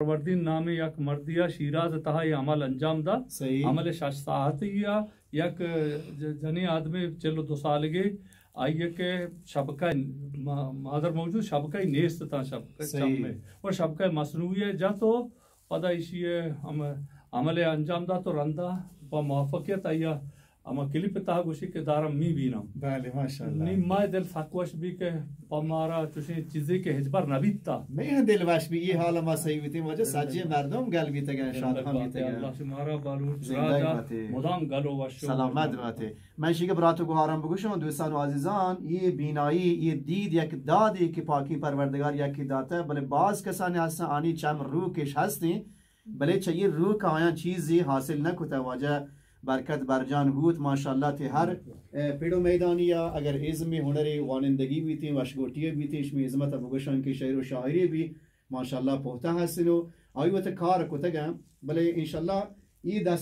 پروردین نامیں یک مردیا شیراز تہا یہ عمل انجام دا۔ صحیح۔ عمل شش ساعتی یا یک ج-، جنی آدمی چل و دو سالگے، آئیے کہ شبکہ ما-، مادر موجود شبکہ نیست تا، شبکہ صحیح۔ چم میں، اور شبکہ مصنوعی ہے جا تو پدا ایشی ہم عمل انجام دا تو رندا با موافقیت آیا ہما کلپ تہا گوشی کہ دارم می بینم۔ بلے، ماشاءاللہ۔ نی ما دل سک وش بی کہ پہ مارا چوشیں چیزے کہ ہچبر نہ بیتا۔ مئے ہم دل وش بی، یہ حال ما صحیح بیتیں، واجہ سجیں مردم گل بیتگن، شاد ہم بیتگن۔ اللہ شمارا بلوچ راجا مدام گل و وش و سلامت باتے۔ من شیگہ برات و گوہاران بگوشوں، دوستان و عزیزان، یہ بینائی، یہ دید یک دادے کہ پاکیں پروردگار یکی داتہ، بلے باز کسانی ہستن آنی چم روکش ہستیں، بلے چہ یہ روک آیاں چیزی حاصل نہ کتہ۔ واجہ برکت برجان بوت، ماشاءاللہ تی ہر، اے، پڑ و میدانی یا اگر ازم ہنر وانندگی بیتیں، وشگوٹی بیتیں، شمی ازمت بگوشن کہ شعر و شاعری بی، ماشاءاللہ پہتہ ہستن و آئی وت کار کتگن، بلے انشاءاللہ ای دست